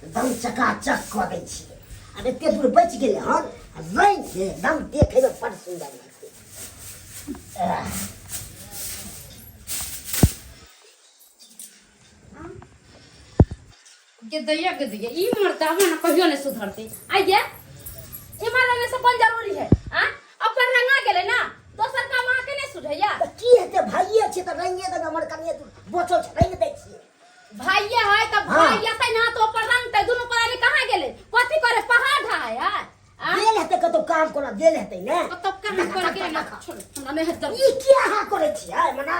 एकदम चकाचक कऽ दै छियै। आब एते दूर बचि गेलै हन आ रंग छै एकदम देखैमे बड़ सुन्दर लगतै। आह, के दैया के दैया ई मरता हमरा ना कहियो नहीं सुधरते। आइए इमर रंगे से कोन जरूरी है? आ अपन रंगा गेले ना, दोसर काम अहाँ के नहीं सुझैया। तऽ की हेतै, भाइये छै तऽ रंगे देबै। हमर कनिये दूर बचल छै, रंगि दै छियै। भाइये है तऽ भाई एतै ना तो ऊपर रंगते। दुनू प्राणी कहाँ गेले? कथी करे पहाड़ ढाहे है? आ गेल हेतै कतौ काम कोना गेल हेतै ने। कतौ काम करे गेले ना। छोड़ू, हमरा नहीं हेतै। ई की अहाँ करै छियै मना?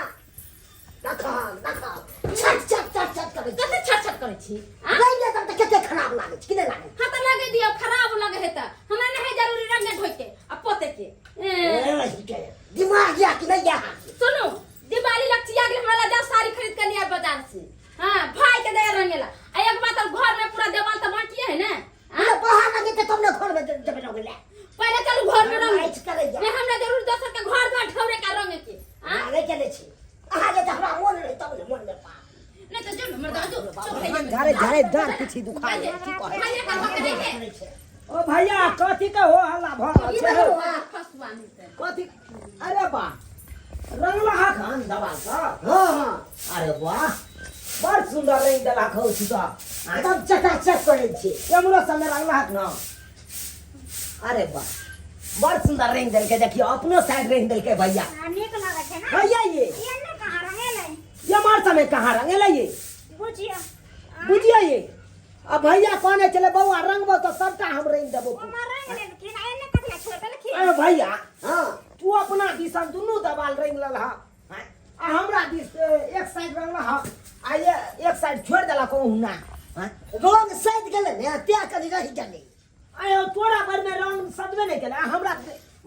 देखा देखा, छट छट छट छट करै छी। कथी छट छट करै छी? आ रंगे तब तऽ कते खराब लागै छै कि नहि लागै? हाँ तऽ लगे दियौ, खराब लगे है तऽ हमरा नहीं है जरूरी रंगे ढोइ के आ पोते के। ए, ए, दिमाग या कि नहीं या अहाँके? सुनू, दिवाली लग चिया गेल, हमरा ला जाओ साड़ी खरीद के लिया बाजार से। हाँ, भाई के दया रंगेला। आ एक बात और, घर में पूरा देवाल तो बाकी है ना? हाँ? बाहर लगे तो तुमने घर में जब रंग ले। पहले चलू घर में रंग। राइट करे जा। नहीं हमरा जरूर दोसर के घर द्वार ठौरे का रंग के। हाँ? नहीं चले छी। अहाँ जे हमरा मोन रहे तब ने मोन में पा। नहीं तो जो मर्दा जो चुप है। झारे झारे डार पीछे दुखा की कहै। भैया का पकड़े के। ओ भैया, कथी के हो हल्ला भ रहल छै हौ? फसुआ नहीं से। कथी? अरे वाह, रंगला हन दवा का। हाँ हाँ। अरे वाह, बड़ सुंदर रंग देलक हौ छी तऽ। एकदम चकाचक करै छी। एमरो सबमे रंगला हक न। अरे वाह, बड़ सुंदर रंग देलकै। देखियो, अपनो साइड रंग देलकै भैया। नीक लगै छै ना? भैया ये ये ने कहाँ रंगेलै? ये मार समय कहाँ रंगेलै ये? बुझियो। बुझियो ये। अब भैया कहने चले बौआ रंगबो तऽ सबटा हम रंग देबो। ओमा रंग लेलखिन आ एने कथी छोड़ देलखिन? अरे भैया, हाँ, तू अपना दिसन दुनू देवाल रंग लेलह आ हमरा दिस एक साइड रंगलह आ ये एक साइड छोड़ देलक ओहुना। रंग सैद गेलै ने, तें कनि रहि गेलै। आयो, तोरा भर में रंग सजबे नहीं केला, हमरा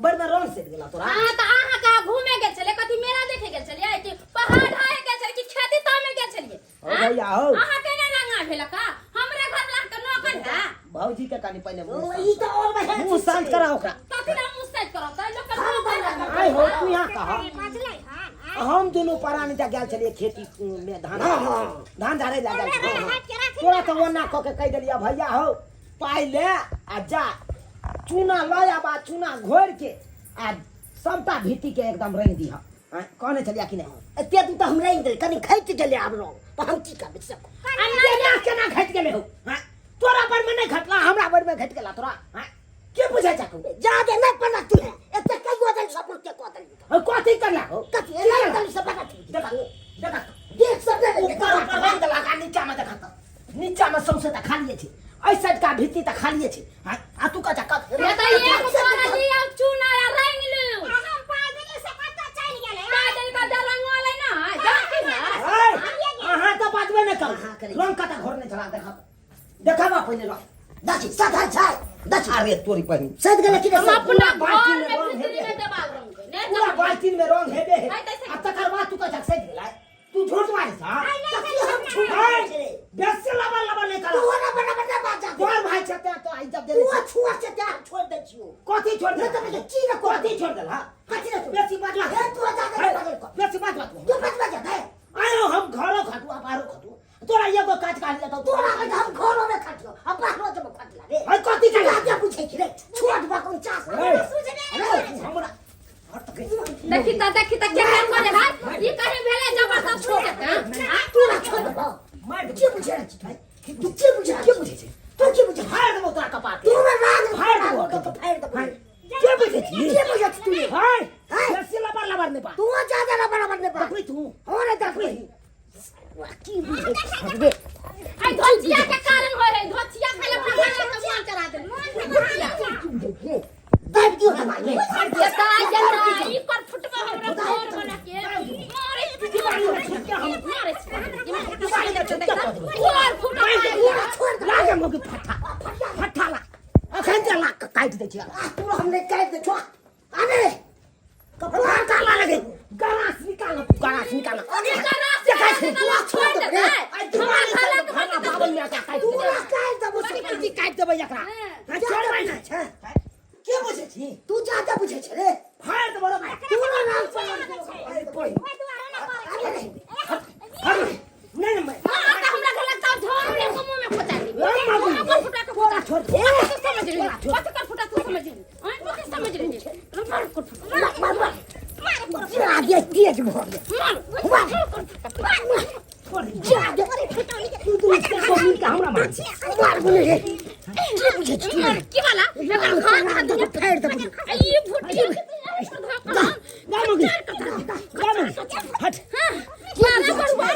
भर में रंग सज गेला तोरा। हाँ तऽ अहाँ कहाँ घूमे गेल छलियै? कथी मेला देखे गेल छलियै कि पहाड़ ढाहे गेल छलियै कि खेती तामे गेल छलियै? ओ भैया हो, अहाँ केना रंगा भेल का? हमरा घर ला के नौकर है। भौजी के कनी पहिले मुंह ओ, ई तऽ और बहे। मुंह शांत करा ओकरा। कथी ला मुंह साइड करब तऽ लोक के नौकर है। आय हो, तू यहाँ कह। बजलै हन। हम दुनू परानी जा गेल छलियै खेती में, धान हाँ हाँ, धान झाड़े ला गेल छलियै। हाथ के राखी। तोरा तऽ ओना कऽ के कहि देलियै, भैया हो, पाइ ले आ जा चूना लऽ आब आ चूना घोरि के आ सबटा भीती के एकदम रंग दिह। कहने छलियै कि नहि? एते दू तऽ हम रंगि देलियै, कनि घटि गेलै आब रंग तऽ हम की करबै से कहू। आ नहि केना केना घटि गेलै हौ? हाँ? तोरा पर में नहि घटला, हमरा पर में घटि गेला तोरा? हाँ? के बुझै छ तू? जादे नहि पनक तू है, एते कहियो देल सब के कऽ देली। हौ, कथी करला हौ? कथी एना देली सब बता। देखा देखा, देख सब ने। ऊपर ऊपर रंग देलक आ नीचा में देखा तऽ नीचा में सौंसे तऽ खालिए छै, एहि साइड का भित्ति तऽ खालिए छै। हाँ? आ तू कह कथ ये तऽ एक बोरा लिअ चूना आ रंग लू। आ हम पाइ देलियै से कतऽ चलि गेलै? पाइ देली तऽ दे रंगोलै ना जाति है। ऐ, अहाँ तऽ बाजबे नहि अहाँ करू। करै। रंग कतऽ घोरने छला? देखा देखा पहिले रंग। दची सधल छै, दची। अरे तोरी बहिन, सधि गेलै कि हम नहि? अपना पूरा बाल्टीन घर में में रंग भीतरी हेबे। में देवाल रंग के नहीं पूरा जरूरी। बाल्टीन में रंग हेबे है। है तऽ आ तकर बाद तू कह सधि गेलै, तू झूठ मारे छा। कथी हम झूठ मारै छियै? बेसी लबल लबल नहीं तू करा। ओना बना बना बात जा। तोहर भाई छै तें तो इज्जत देने तू छै। छुआ छै तें हम छोड़ि दै छियौ। कथी छोड़ नहि देला? तऽ की ने कथी छोड़ देला? कथी ने छोड़? बेसी बाजवा। हे, तू जादे हे, बाजल कर। बेसी बाजवा तू। तू बचबा जा दे। आयो, हम घरो खटू आ बाहरो खटू, तोरा एगो काज काज लेतौ। तोरा के हम घरो में खटियो आ बाहरो जब खटला रे। है, कथी तू कर जादे बुझै छी रे, छोट बा कोन चास। हे, अरे हमरा हट गई। देखी तऽ देखी तऽ के करे है ई, कहीं भेलै जबरदस्त हो जेतै। हाँ? तोरा छोड़ देबौ। मार देबौ। के बुझै छी तू? तू के बुझै? के बुझै छी तू? के बुझै? फाड़ देबौ तोरा कपार के। तोरा राग फाड़ देबौ। तो फाड़ देबौ। के बुझै छी? के बुझै छी तू? है, है? बेसी लबर लबर नहि बा। तू जादे ना बराबर नहीं बा। देखबी तू? हो रे, देखबी की बुझै छी रे? आई धोचिया के कारण होय है, धोचिया खाले अपना घर के मन चढ़ा दे। धोचिया की बुझै छी? दाबि दियौ दबाई में। जता जता ई पर फुटबो हमरा घर बना के मारे मारे घर फुटबो। तोरा छोड़ दे। लागे मोगी फट्टा फट्टा ला, अखन जे लाग के काटि दै छियै। आ तोरा हम नहि काटि दै छौ। अरे कपड़ा काला लगे, गरास निकाल, गरास निकाल। अरे गरास देखै छी। तोरा छोड़ दे देतै। आइ दिवाली हमरा से घर भरला बाबन में आके काटि देबै। तोरा काटि देबौ। कथी कथी काटि देबै एकरा? हाँ। छोड़बै नहि। छै। के बुझै छी? तू जादे बुझै छै रे। फाड़ि देबौ रे भाइ। तोरा नाम पर। अरे कोइ ओहि दुआरे ने करै अरे छै। अरे नहीं नहीं, मैं हाँ, तऽ हमरा घर लगता झोर के मुंह में खोचा दी। राम मागू। छोड़ दे। कथी समझ रही कथी कर फुटा तू समझ रही आय कथी समझ रही मार कर फुटा मार मार मार जा दे तेज भर दे मार मार कर फुटा छोड़ जा दे तू तू इसके मिल के हमरा मार मार बोले रे के बुझे छी मार की वाला लगाम चला दे तो फेर दे ई भुटिया गा मगी गा मगी हट बारा बरुआ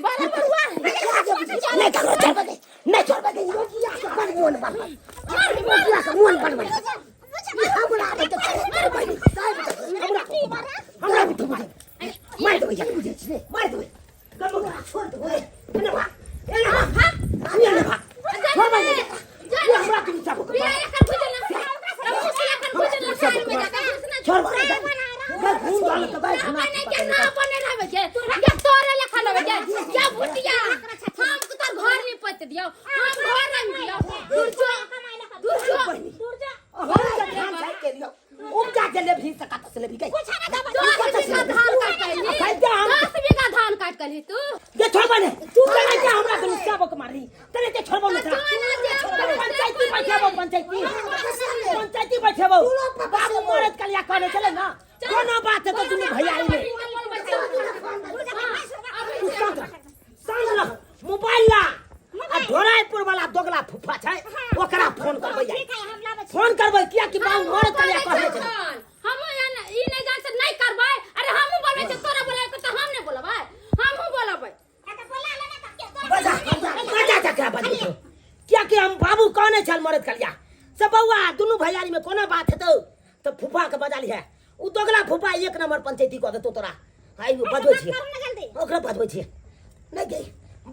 बारा बरुआ नहीं करो छोड़ दे नहीं छोड़ दे योगिया के बड़ मोन बड़ योगिया के मोन बड़ बड़ हमरा आबे तो हमरा हमरा भी मार मार दे भैया बुझे छी मार दे कम छोड़ दे एने भाग एने भाग तू एने भाग छोड़ दे तू हमरा के नीचा को बिया एकर भुजल ना एकर भुजल ना खाल में जाके घुसना छोड़ दे मैं घूम डाल के बैठ ना बने के ना बने रहबे के या तोरे लेखा लेबे के या भुटिया हम तो तोर घर नहीं पत दियो हम घर रंग दियो दूर जो दूर जो दूर जा हम के धान झाड़ के लियो उपजा के लेबही से कत से लेबही गई 10 बीघा धान काट के ली खाइ दे हम 10 बीघा धान काट के ली तू दे छोड़बा ने तू तने के हमरा के नुकसाबो के मारी तने के छोड़बो ने तो ना जे पंचायती बैठेबो पंचायती पंचायती बैठेबो बाबू मरद कलिया कहने चले ना कोनो बात है तो दुनू भैया में तू शांत रह शांत रह मोबाइल ला आ ढोरायपुर वाला दोगला फुफा छै ओकरा फोन करबै ठीक है हम लाबै छी फोन करबै किया कि बाबू मरद कलिया कहने चले हम ई नहीं जान से नहीं करबै अरे हमहू बोलबै छै तोरा बोलाय के त हम नहीं बोलबै हमहू बोलबै आ तऽ बोला लेना तऽ के तोरा बजा बजा जकरा बजबै छौ किया कि हम बाबू कहने छल मरद कलिया से बौआ दुनू भैयारी में कोनो बात हेतौ तऽ फूफा के बजा लिहे उ दोगला फूफा एक नंबर पंचायती कऽ देतौ तोरा हाय बजबै छियै करू ना जल्दी ओकरा बजबै छियै नहि गई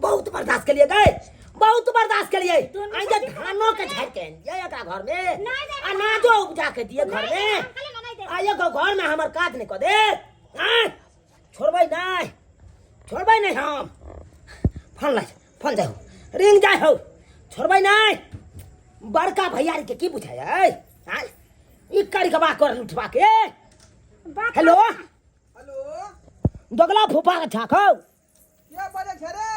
बहुत बर्दाश्त के लिए गए बहुत बर्दाश्त के लिए दुनू आई जे धानो के झाड़ के आनिए एकरा घर में नहि देबै। अनाजो उपजा के दिए घर में कहले ना नहीं देबै आ एगो घर में हमर काज नहि कऽ दे आँय छोड़बै नहि छोड़बै नहि हम फोन लै फोन जाइ हो रिंग जाइ हो छोड़बै नहि बड़का भैयारी के की बुझाइ है आँय ई करिकबा कर उठबा के बात हेलो हेलो दोगला फूफा के छाक हौ के बजै छै रे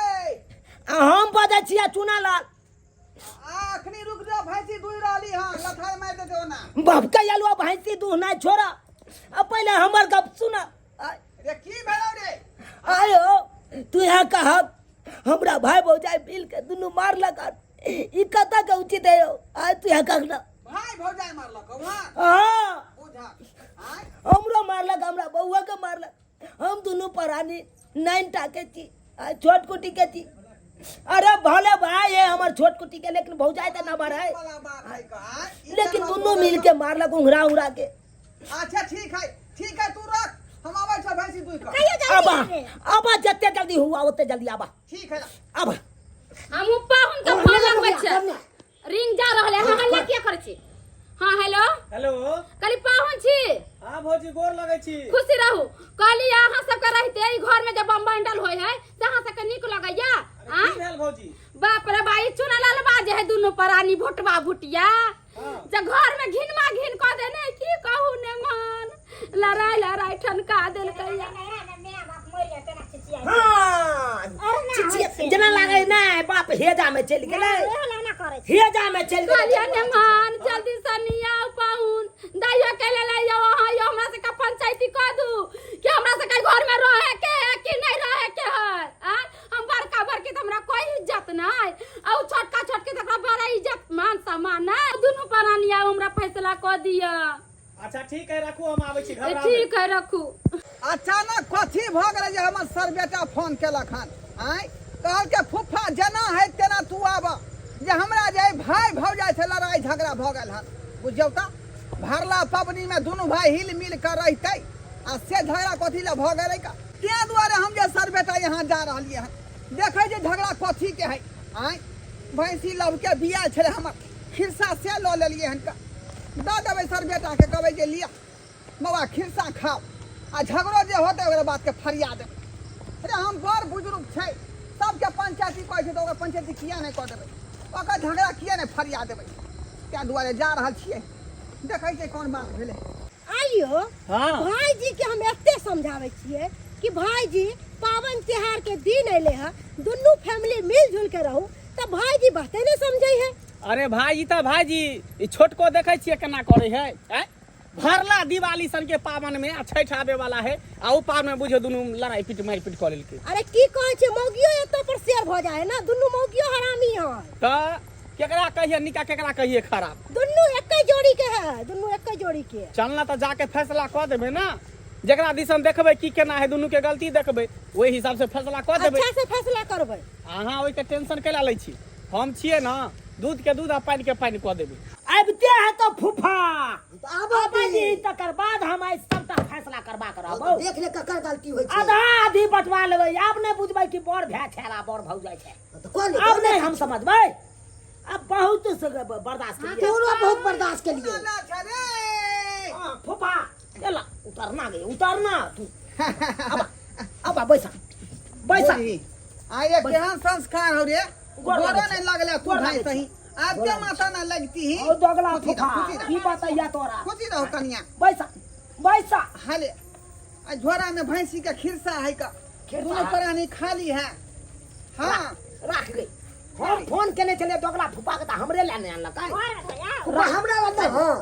आ हम बजै छियै चूना लाल आ अखनी रुक जा भैंसी दुहि रहली हँ लथार मारि देतै ओना बाप के अलुआ भैंसी दूहना छोड़ आ पहिले हमर गप सुन रे की भेलौ रे आयो तू यहाँ कहब हमरा भाई भौजाई मिल के दुनू मारलक हन। ई कतऽ के उचित है यौ आय तू यहाँ कह ना भाई भौजाई मारलक हँ हाँ बुझा आय हमरो मारलक हमरा बौआ के मारलक हम दुनू प्राणी नाइन टा के छी आ छोट कुटी के छी अरे भले भाई है हमर छोट कुटी के लेकिन भौजाई तऽ ना है वाला बात है का आय? ई लेकिन केना दुनू बोलल मिल के मारलक उंगरा उंगरा के अच्छा ठीक है ठीक है तू रख हम आबै छौ भैंसी दुहि कऽ कहियो जल्दी आबा रे। आबा जते जल्दी हुआ ओते जल्दी आबा ठीक है आबा हम पाहुन के फोन लगबै छै रिंग जा रहल है हल्ला किया करै छी हाँ हेलो हेलो कहली पाहुन छी हाँ भौजी गोर लगै छी खुशी रहू कहली अहाँ सबके रहिते ई घर में जब बम बंडल होय है से अहाँ सबके नीक लगैया अरे आँ की भेल भौजी बाप रे बाई चुना लाल बाजे है दुनू प्राणी भुटवा भुटिया हाँ। जे घर में घिनमा घिन कऽ देने की कहू ने मान लड़ाई लड़ाई ठनका देलकैया नैहरा में माय बाप मरि गेल तेना चिचियाइ छै। हाँ अरे ना चिचिया होइ छै। जेना लागे ना बाप हेजा में चलि गेलै ओहो लौना करै छै। हेजा में चलि गेलै कहलियै ने मान जल्दी से निया पाहुन दाइयो के ले ले यौ अहाँ यौ हमरा सबके पंचायती कऽ दू कि हमरा सबके घर में रहे के है कि नहीं रहे के है आँ? हम बड़का बड़की तऽ हमरा कोई इज्जत नहीं आ उ छोटका छोटकी तऽ ओकरा बड़ा इज्जत मान सम्मान नहीं दुनू प्राणी आउ हमरा फैसला कऽ दिअ अच्छा ठीक है रखू हम आबै छी घबराउ नहि। ठीक है रखू अचानक कथी भऽ गेलै जे हमर सर बेटा फोन केलक हन आँय कहलकै फुफा जेना है तेना तू आब जे हमरा जे भाय भौजाइ से लड़ाइ झगड़ा भऽ गेल हन बुझियौ तऽ भरला पबनीमे दुनू भाय हिल मिल कऽ रहितै आ से झगड़ा कथी लए भऽ गेलै का ताहि दुआरे हम जे सर बेटा यहाँ जा रहलियै हन देखै जे झगड़ा कथीके है आँय भैंसी लभके बिया छलै हमर खिरसा से लऽ लेलियै हन का दऽ देबै सर बेटाके कहबै जे लिअ बौआ खिरसा खाओ आ झगड़ो जे होतै ओकरा बातके फरिया देबै अरे हम बड़ बुजुर्ग छै सबके पंचायती कहै छै तऽ ओकर पंचायती किया नहि कऽ देबै ओकर झगड़ा किया नहि फरिया देबै ताहि दुआरे जा रहल छियै देखै छियै कोन बात भेलै आइयो हाँ भाईजी के हम एते समझाबै छियै कि भाईजी पावन त्योहार के दिन अयले है दुनू फैमिली मिलजुल के रहू तऽ भाईजी बाते नहीं समझै है अरे भाई ई तऽ भाईजी ई छोटको देखै छियै केना करै है आँय? भरला दिवाली सन के पावन में आ छठि आबे वाला है आ ओ पावन में बुझो दुनू लड़ाई पीट मारि पीट कऽ लेलकै। अरे की कहै छै, मौगियो एतऽ पर शेर भऽ जाइ है ना, दुनू मौगियो हरामी है। तऽ केकरा कहिए निका, केकरा कहिए खराब? दुनू एके जोड़ी के है, दुनू एके जोड़ी के। चलना तऽ जाके फैसला कऽ देबै ना, जकरा दिसन देखबै की केना है, दुनू के गलती देखबै, ओहि हिसाब से फैसला कऽ देबै। अच्छा से फैसला करबै। अहाँ ओहिके टेंशन कैला लै छी, हम छियै ना, दूध के दूध आ पानि के पानि कऽ देबै। आबिते है तो फूफा आब आबै जी, तकर बाद हम आइ सबटा फैसला करबा के रहबौ। देख ले ककर गलती होइ छै। आधा आधी बंटवा लेबै। आब नहि बुझबै कि बड़ भाय छै आ बड़ भौजाइ छै। तऽ कऽ ले। आब नहि हम समझबै, अब बहुत से बर्दाश्त केलिए। तोरो बहुत बर्दाश्त केलिए। ना छै रे। हाँ, फूफा एला उतरना गे, उतरना तू। अब अब आ, बैसा बैसा। बुझी। आ ये केहन संस्कार हो रे, गोर गोरो लागै नहीं छै। लगले तू गोर भाई लागै सही आब के माथा ना लगती ही। ओ दोगला खुशी रहो, फूफा, खुशी रहो। की बतैया तोरा। खुशी रहो कनिया। बैसा बैसा। हाले आ झोरा में भैंसी के खिरसा है का, खिरसा दोनों है। प्राणी खाली है। हाँ राख गई। हम फोन केने छलियै दोगला फूफा के तऽ हमरे लए नहि आनलकै। फूफा हमरा लग नहि। हाँ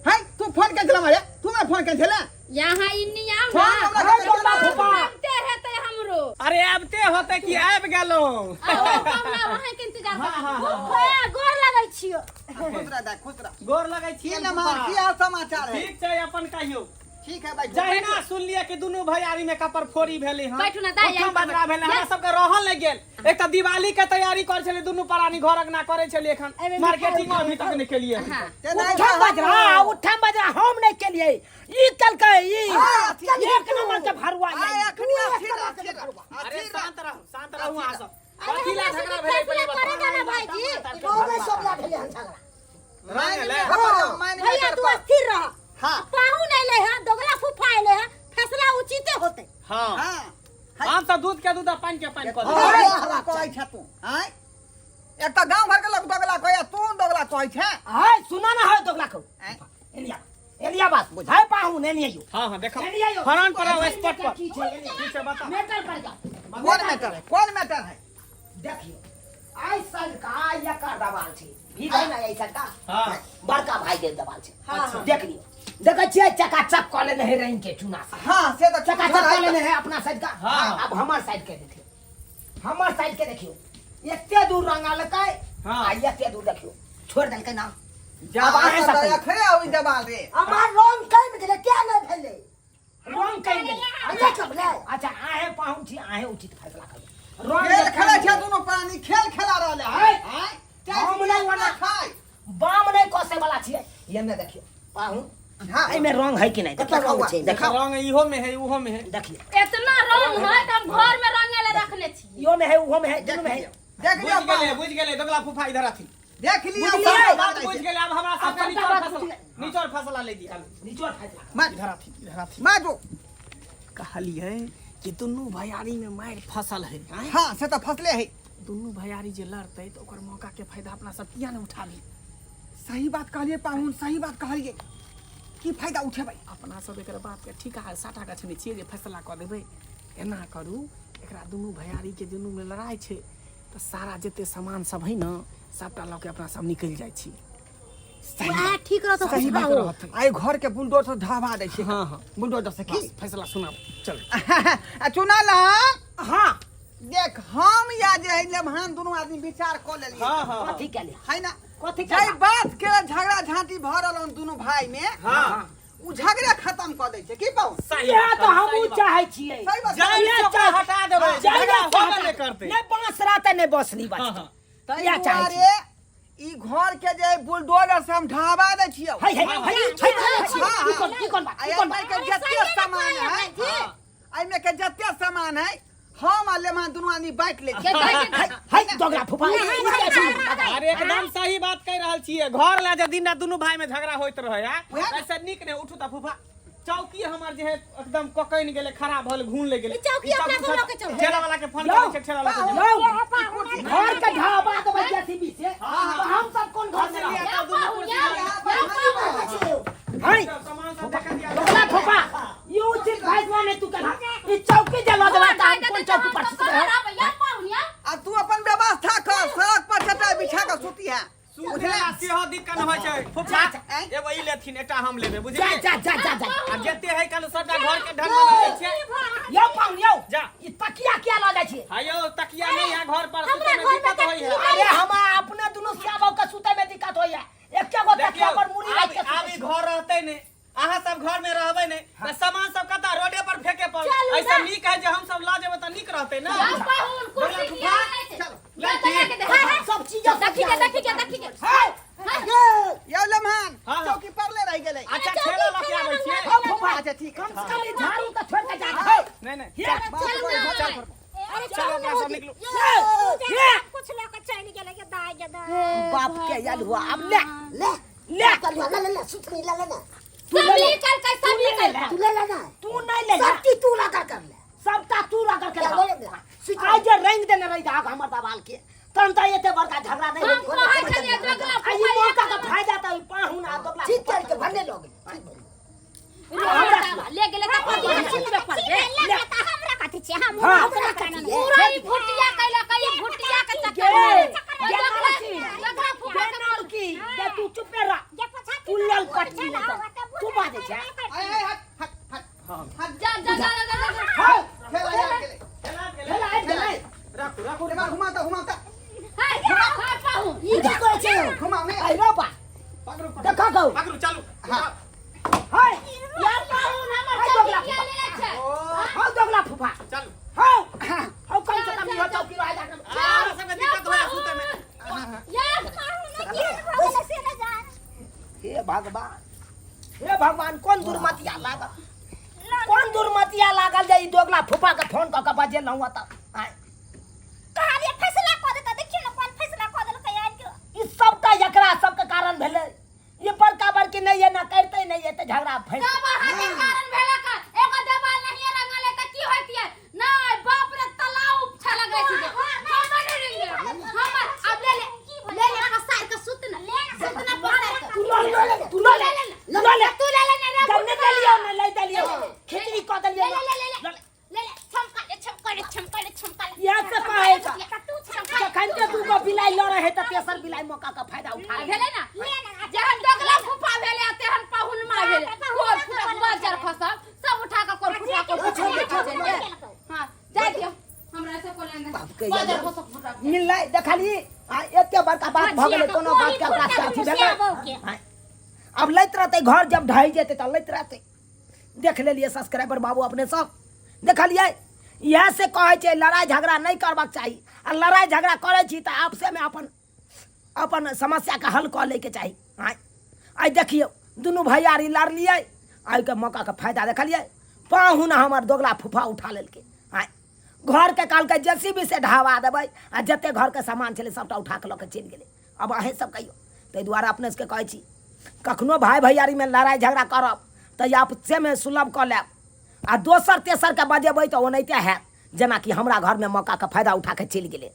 है तू फोन के छला मारे, तू मैं फोन के छला यहाँ इन्नी आओ फोन ना। हमरा है के दोगला छला। फूफा। आबते हेतै हमरो। अरे आबते होते कि आबि गेलहुँ। आओ हमरा वहाँ के इंतजार कर। फूफा गोर लगै छियो। खुश रह दाई, खुश रह। गोर लगै की छियै नमहर, फूफा। की हाल समाचार है? ठीक छै, अपन कहियौ। ठीक है भाई। जहिना सुनलियै कि दुनू भैयारी में कपर फोड़ी भेलै हन, बैठू ना दाइ, उठम यहीं पर बजरा भेलै, हमरा यस। सबके रहल नहि गेल। एक तऽ दिवाली के तैयारी करै छलियै, दुनू प्राणी घर अंगना करै छलियै, एखन एहिमे मार्केटिंग अभी तक नहि केलियै। हाँ। ते नहि उठम बजरा, उठम बजरा हम नहि केलियै, ई केलकै ई। हाँ, एक नंबर के भरुआ आय ई। अखनी अथी रह, अथी रह, अरे अथी रह। शांत रहू, शांत रहू अहाँ सब। अरे कथी ला हमरा झगड़ा सबके भेलै फैसला पहिले करेगा बताउ। ना भाईजी। गाँव सब ला भेलै हन झगड़ा। माइन ले। में खबर, माइन में भैया तू कर। अस्थिर रह। हाँ। पाहु नहीं ले है, दोगला फूफा ले है, फैसला उचिते होते। हाँ हाँ हम तऽ दूध के दूध आ पानि के पानि कऽ देबै। अरे दोगला कहै छै तू आँय, एक तऽ गाँव घर के लोग दोगला कहै, तू दोगला कहै छै। हाय सुना ना, हाय दोगला को। आँय? एलिया एलिया बात बुझाय पाहु ने नहीं आइयो। हाँ हाँ देखो एलिया यो। फरन पर आओ, स्पॉट पर। की छै एलिया? की छै बता। मेटल पर जाओ। कोन मैटर है, कोन मैटर है? देखियो आई साल का एकर दवाल छै भी है ना, आई साल का। हाँ। बड़का भाई के दवाल छै। अच्छा। देख लियो, देखै छियै चकाचक कऽ लेने है रंग के चूना से। हाँ से तऽ चकाचक कऽ लेने है अपना साइड का। हाँ। अब हमर साइड के देखियो, हमर साइड के देखियो, एते दूर रंगालकै। हाँ। आ एते दूर देखियो छोड़ देलकै ना। जा अब अहें सब कहियौ। अखरे आबै दबाल रे। हमार रंग कम गेलै, क्या नहि भेलै? रंग कम गेलै। अच्छा कमलै। अच्छा आहे पाहुन छी, आहे उचित फैसला करू। रंग खेल जे खेलै कम छै दुनू प्राणी, खेल खेला रहल है। है। आँय? हम नहि ओना खाय बाम नहि कसे वाला छियै। एने देखियौ पाहुन, हाँ एहिमे रंग है कि नहि? कतऽ रंग छै? देखियौ। रंग इहो में है, उहो में है। देखियौ एतना रंग है त हम घर में रंगे ले रखने छी। इहो में है, उहो में है, दुनू में है। देख बुझि लियौ। गेलै, बुझि गेलै दोगला फूफा, इधर अथी। देख लियौ। बुझलियै? सब बात बुझि गेलै। आब हमरा सबके सबटा निचोड़ बात फसला बुझि गेलै। निचोड़ फसला ले दिया। निचोड़ फैसला। मार इधर अथी, इधर अथी। मारू। कहलियै कि दुनू भैयारी में मारि फसल है आँय? हाँ से तऽ फसले है। दुनू भैयारी जे लड़तै तऽ ओकर मौका के फायदा अपना सब किया ने उठाबी? सही बात कहलियै पाहुन, सही बात कहलियै। की फायदा उठेबै? अपना सब एकर बाप के ठीका साटा गछने छियै जे फैसला कऽ देबै। एना करू, एकरा दुनू भैयारी के दुनू में लड़ाइ छै तऽ सारा जते सामान सब है ने, सबटा लऽ के अपना सब निकलि जाइ छी। वएह ठीक रहतौ। सही बात रहतै। आइ घर के बुलडोजर ढहबा दै छै। हाँ हाँ बुलडोजर से की बस, फैसला सुनाब, चल। आ चुना ला। हाँ देख, हम या जे है लेमहान दुनू आदमी विचार कऽ लेलियै। हाँ हाँ कथी केलियै? है ना? कथी जाहि केलियै? बात के झगड़ा झांटी भऽ रहल हन दुनू भाई में, हाँ उ झगड़े खत्म कऽ दै छै की पाहुन? सही इएह बात तऽ कहलियै, हमहूँ सही बात। चाहै छियै। सही बात। जाहि इएह से ओकरा चाहै- हटा देबै, जाहि झगड़ा से होबे हटा नहि करतै। नहि बाँस रहतै, नहि बसनी हाँ बचतै। हाँ ताहि इएह चाहै दुआरे छियै। ई घर के जे बुलडोजर से हम ढहबा दै छियौ। है है है है है हाँ, ई कोन, ई कोन बात, आ ई कोन एहिमे बात? के जते सामान है, एहिमे के जते सामान है, हम आ लेमान दुनू आदमी बाँटि लै छियै। है है दोगला फूफा, ई की छै? अरे एकदम सही बात कहि रहल छियै। घर लए जे दिन रात दुनू भाई में झगड़ा होइत रहै है, वएह ने। ऐसे नीक नहि। उठू तऽ फूफा, चौकी हमर जे है एकदम ककनि गेलै, खराब भऽ गेलै, घून लागि गेलै। ई चौकी अपना सब लऽ के चलू। ठेला वाला के फोन यौ। करै छै, ठेला वाला के यौ, घर के ढाबा देबै जेसीबी से तऽ हम सब कोन घर में रहबै? है सामान सब देखा दिया। दोगला फूफा, ई उचित फैसला नहि तू केलह। ई चौकी जे लऽ जेबै तऽ हम कोन चौकी पर सुतबै? आ तू अपन व्यवस्था कर, सड़क पर चटाई बिछा के सुती है। बुझले सेहो दिक्कत होइ छै फुफा। आँय? एगो ई लेथिन, एकटा हम लेबै। जा बुझलियै? जा जा जा जा। आ जते है कल सबटा घर के ढंग बना दै छियै। यौ पाहुन यौ। जा। ई तकिया किया लऽ जाइ छियै? हाँ यौ, तकिया नहीं है घर पर, हमरा सुतै में घर में दिक्कत होइ है। तकिया अरे हम अपने दुनू श्यामो के सुतै में दिक्कत होइया, एके गो तकिया देखियौ पर मुड़ी राखि के आब सुतै आब ई छी। घर रहतै नहि, अहाँ सब घर में रहबै नहि तऽ सामान सब कतऽ रोडे पर फेके पड़त। चलू ऐसा ना। नीक है जे हम सब लऽ जेबै तऽ नीक रहतै ना। जाउ पाहुन, कुर्सी फुफा, किया लै छै? चलो। ले के दे। हाँ, हाँ। सब चीज देखी के, देखी के, देखी के। है। यौ लम्हान। हाँ, हाँ। चौकी पर ले रहि गेलै। अच्छा, ठेला लऽ के आबै छियै। हौ फुफा। अच्छा ठीक है। कम से कम ई झाड़ू तऽ छोड़ के जा। हौ। नहीं नहीं। हे। बाप रे, चल। अरे चलो, चलो अपना सब निकलू। हे। कुछ लऽ कऽ चलि गेलै के दाय के दाय। बाप के यल हुआ, अब ले ले ले। चल ले ले ले सुतनी ले ले ना। तू ले सब ले। निकल के, सब निकल के। तू ले ले ना। तू नहीं ले सब चीज तू लगा कर ले। सबटा तू रगड़ के ले रह। ले ले। आइ जे रंग देने रही दाग हमर दबाल के, तहन तऽ एते बड़का झगड़ा नहीं हम होइत। कहै छलियै दोगला आ ई मौका के फायदा तऽ ई पाहुन आ दोगला ठीक करके भन्ने लोग ठीक भेलै। फुफा ले गेलै तऽ अपन दुनू सुतबे पड़बै। हमरा कथी छै, हम हाँ। हमरा कथी छै? पूरा ई भुटिया कैलक, ई भुटिया के गे चक्कर में। गे नौकी, दोगला फुफा गे के नौकी, गे तू चुपे रह। जे पछाति तू लल पटकी नहीं तऽ तू बाजै छै। आय आय, हट हट हट हट। जा जा जा जा जा जा। हौ। खेला आबि गेलै। खेला आबि गेलै। राखू राखू। एम्हर घुमा तऽ, घुमा तऽ। हे हे पाहुन। ई की करै छै यौ? घुमा नहि। अरे बा पकड़ू। देखा गौ। पकड़ू, चलू। हाँ। है। यार पाहुन, हमर है चौकी दोगला किया फुफा। लेले छै? हौ दोगला फुफा। चलू। हौ हौ, कम से कम इहो चौकी रह जा। हमरा सबके दिक्कत होया सुतै में। यार पाहुन की भऽ गेलै से नहि जान। हे भगवान, हे भगवान, कोन दुर्मतिया लागल, कोन दुर्मतिया लागल जे ई दोगला फुफा के फोन कऽ के बजेलहुँ एतऽ आँय। कहलियै फैसला कऽ देतऽ, देखियौ ने कोन फैसला कऽ देलकै आबि कऽ। ई सबटा एकरा सबके कारण भेलै। ई बड़का बड़की नहि एना करिते नहि एते झगड़ा फैल। सब अहाँके कारण भेलक। एगो देवाल नहिये रंगल है तऽ की होइतियै? नहि बाप रे, तलाब उपछा लगै छै। हमर नहि रंगल, हमर अब ले ले, ले ले, पसार के सुत न, सुत न पसार के। तू लऽ ले, तू लऽ ले, लऽ ले। तू ले ले ने रे। जब नहि देलियौ ने लै देलियौ, खिचड़ी कऽ देलियौ। ले ले ले ले। लऽ ले। ले ले, छमका ले, छमका ले, छमका ले, छमका ले। इएह से कहै छै। तू छमका। जखन के दूगो बिलाइ लड़ै है तऽ तेसर बिलाइ मौका के फायदा उठा ले। भेलै ना, जेहन दोगला फूफा भेलै आ तेहन पहुनमा भेलै। कोर फुटा बजर खसब सब उठा कऽ कोर फुटा कोर फुटा लऽ कऽ चलि गेल। हाँ, जाय दियौ, हमरा से कोन लेन। बाप के। बजर खसब फुटा मिललै, देखली आ एते बड़का बात भऽ गेलै, कोनो बात के ओकरा से अथी भेलै? आँय। आब लैत रहतै घर, जब ढहि जेतै तऽ लैत रहतै। देख लेलियै सब्सक्राइबर बाबू, अपने सब देखलियै। इएह से कहै छै लड़ाइ झगड़ा नहि करबाक चाही, आ लड़ाइ झगड़ा करै छी तऽ आपसेमे अपन अपन समस्याके हल कऽ लैके चाही। आँय, आइ देखियौ दुनू भैयारी लड़लियै, आइके मौकाके फायदा देखलियै, पाहुन हमर दोगला फूफा उठा लेलकै। आँय, घरके कहलकै जे सी बी से ढहबा देबै, आ जते घरके सामान छलै सबटा उठा कऽ लऽ कऽ चलि गेलै। आब अहेँ सब कहियौ। ताहि दुआरे अपने सबके कहै छी, कखनो भाय भैयारीमे लड़ाइ झगड़ा करब तऽ आपसेमे सुलभ कऽ लेब, आ दोसर तेसरके बजेबै तऽ ओनाहिते हैत जेनाकि हमरा घरमे मौकाके फायदा उठा कऽ चलि गेलै।